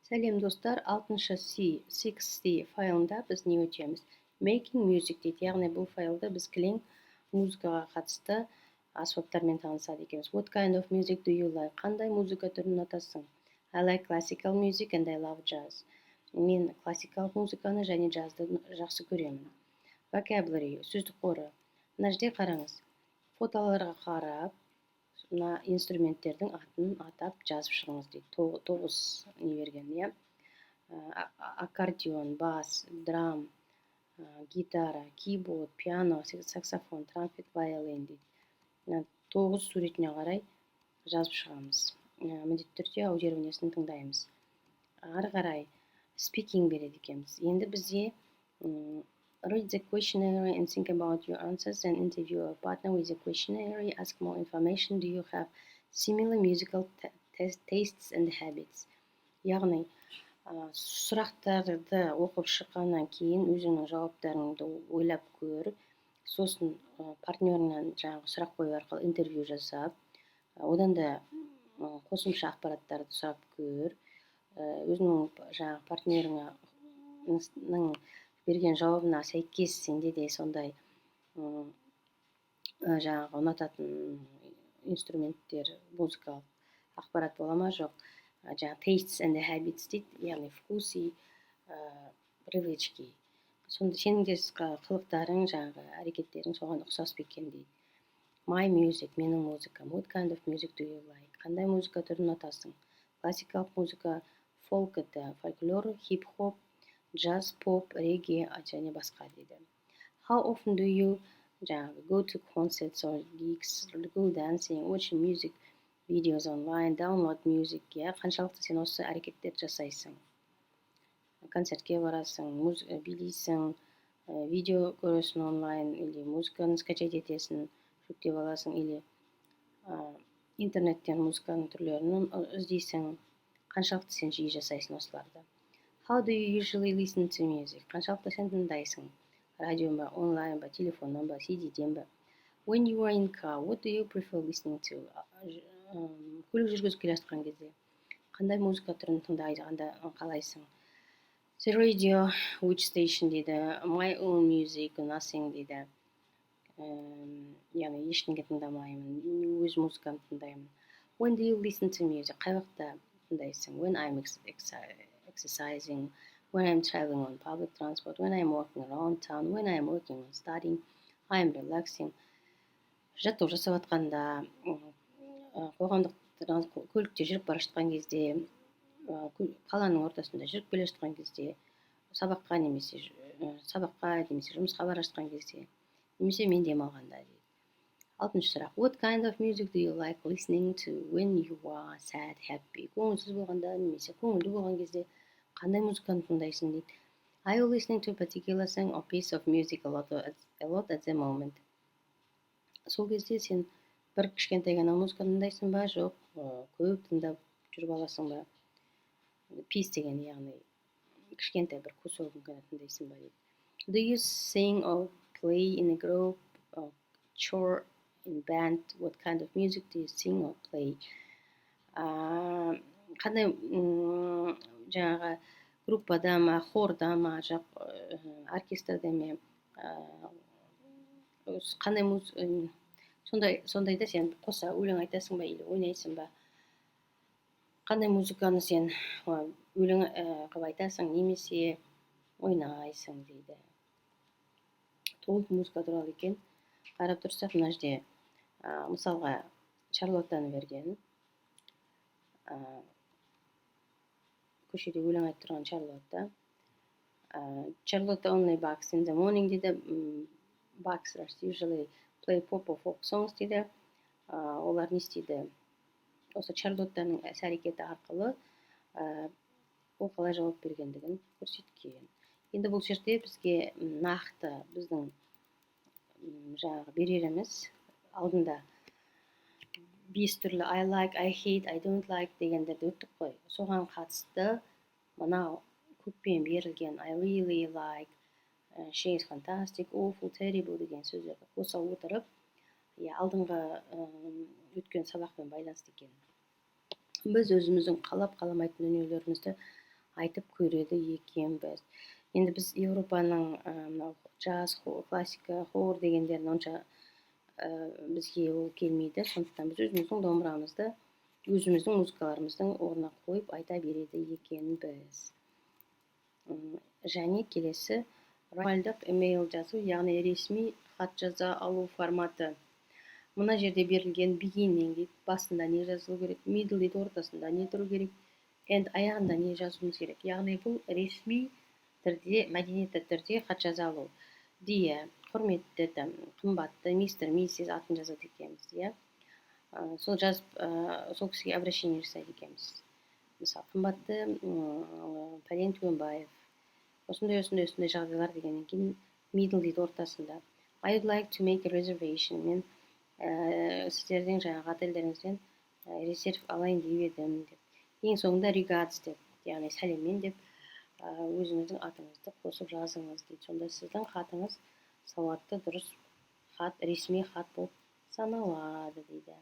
Сәлем, достар! Алтыншы C, 6C файлында біз не өтеміз? Making music дейді, яғни бұл файлда біз кілең музыкаға қатысты аспаптармен танысады екенбіз. What kind of music do you like? Қандай музыка түрін ұнатасың? I like classical music and I love jazz. Мен классикалық музыканы және джазды жақсы көремін. Vocabulary, сөздік қоры. Мына жерде қараңыз, фотоларға қарап, мына инструменттердің атын атап жазып шығыңыз дейді. Тоғыз не берген, иә: аккордеон, бас, drum, гитара, keyboard, piano, саксофон, trumpet, violin дейді. Мына тоғыз суретіне қарай жазып шығамыз. Міндетті түрде аудированиесін тыңдаймыз. Ары қарай speaking береді екенбіз. Енді бізде read the questionnaire and think about your answers and interview your partner with the questionnaire. Ask more information. Do you have similar musical tastes and habits? Яғни сұрақтарды оқып шыққаннан кейін өзіңнің жауаптарыңды ойлап көр, сосын партнеріңнен жаңағы сұрақ қою арқылы интервью жасап, одан да қосымша ақпараттарды сұрап көр. Өзіңнің жаңағы партнеріңнің берген жауабына сәйкес сенде де сондай жаңағы ұнататын инструменттер, музыкалық ақпарат бола ма, жоқ. Жаңағы tastes and habits дейді, яғни вкусы, привычки. Сонда сенің де қылықтарың, жаңағы әрекеттерің соған ұқсас па екен дейді. My music, менің музыкам. What kind of music do you like? Қандай музыка түрін ұнатасың? Классикалық музыка, folk, это фольклор, хип хоп, джаз, поп, регги және басқа дейді. How often do you жаңағы go to concerts or gigs, go dancing, watch music videos online, download music? Иә, қаншалықты сен осы әрекеттерді жасайсың: концертке барасың, билейсің, видео көресің онлайн или музыканы скачать етесің, жүктеп аласың, или интернеттен музыканың түрлерін іздейсің. Қаншалықты сен жиі жасайсың осыларды? How do you usually listen to music? Қаншалықты сен тыңдайсың: радио ма, онлайн ба, телефоннан ба, CD-ден ба? When you are in car, what do you prefer listening to? Көлік жүргізіп келе жатқан кезде қандай музыка түрін тыңдағанды қалайсың? The radio, which station дейді, my own music, nothing дейді, яғни ештеңе тыңдамаймын, өз музыкамды тыңдаймын. When do you listen to music? Қай уақытта тыңдайсың? When I'm exercising, when I'm traveling on public transport, when I'm walking around town, when I'm working on studying, I'm relaxing. Жаттығу жасап жатқанда, қоғамдық көлікте жүріп бара жатқан кезде, қаланың ортасында жүріп келе жатқан кезде, сабаққа немесе жұмысқа бара жатқан кезде немесе мен демалғанда дейді. Алтыншы сұрақ: What kind of music do you like listening to when you are sad, happy? Көңілсіз болғанда немесе көңілді болған кезде қандай музыканы тыңдайсың дейді. Are you listening to a particular song or piece of music a lot at the moment? Сол кезде сен бір кішкентай ғана музыка тыңдайсың ба, жоқ көп тыңдап жүріп аласың ба? Piece деген, яғни кішкентай бір кусогын ғана тыңдайсың ба дейді. Do you sing or play in a group or choir, in band? What kind of music do you sing or play? Қандай жаңағы группада ма, хорда ма, жоқ оркестрде ме, қандай сондай сондайда сен қоса өлең айтасың ба или ойнайсың ба? Қандай музыканы сен өлең қылып айтасың немесе ойнайсың дейді. Толық музыка туралы екен. Қарап тұрсақ, мына жерде мысалға Шарлоттаны берген, көшеде өлең айтып тұрған Шарлотта. Charlotte only barks in the morning дейді. Boxers usually play pop or folk songs дейді. Олар не істейді? Осы Шарлоттаның іс әрекеті арқылы ол қалай жауап бергендігін көрсеткен. Енді бұл жерде бізге нақты біздің жаңағы береріміз алдында бес түрлі I like, I hate, I don't like дегендерді өттік қой. Соған қатысты мынау көкпен берілген I really like, she is fantastic, awful, terrible деген сөздерді қоса отырып, иә, алдыңғы өткен сабақпен байланысты екен. Біз өзіміздің қалап қаламайтын дүниелерімізді Айтып көреді екенбіз. Енді біз Еуропаның мынау джаз, классика, хор дегендерін онша бізге ол келмейді. Сондықтан біз өзіміздің домбырамызды өзіміздің музыкаларымыздың орнына қойып айта береді екенбіз. Және келесі формальдық имейл жазу, яғни ресми хат жаза алу форматы. Мына жерде берілген beginning дейді, басында не жазылу керек, middle дейді, ортасында не тұру керек, end, аяғында не жазуымыз керек. Яғни бұл ресми түрде, мәдениетті түрде хат жаза алу. Dear, құрметті, там, қымбатты мистер, миссис, атын жазады екенбіз, иә. Сол жазып, сол кісіге обращение жасайды екенбіз. Мысалы, қымбатты пәлен Түгенбаев, осындай, осындай, осындай жағдайлар дегеннен кейін middle дейді, ортасында I would like to make a reservation, мен сіздердің жаңағы отельдеріңізден резерв алайын деп едім деп. Ең соңында regards деп, яғни сәлеммен деп, өзіңіздің атыңызды қосып жазыңыз дейді. Сонда сіздің хатыңыз сауатты, дұрыс хат, ресми хат болып саналады дейді.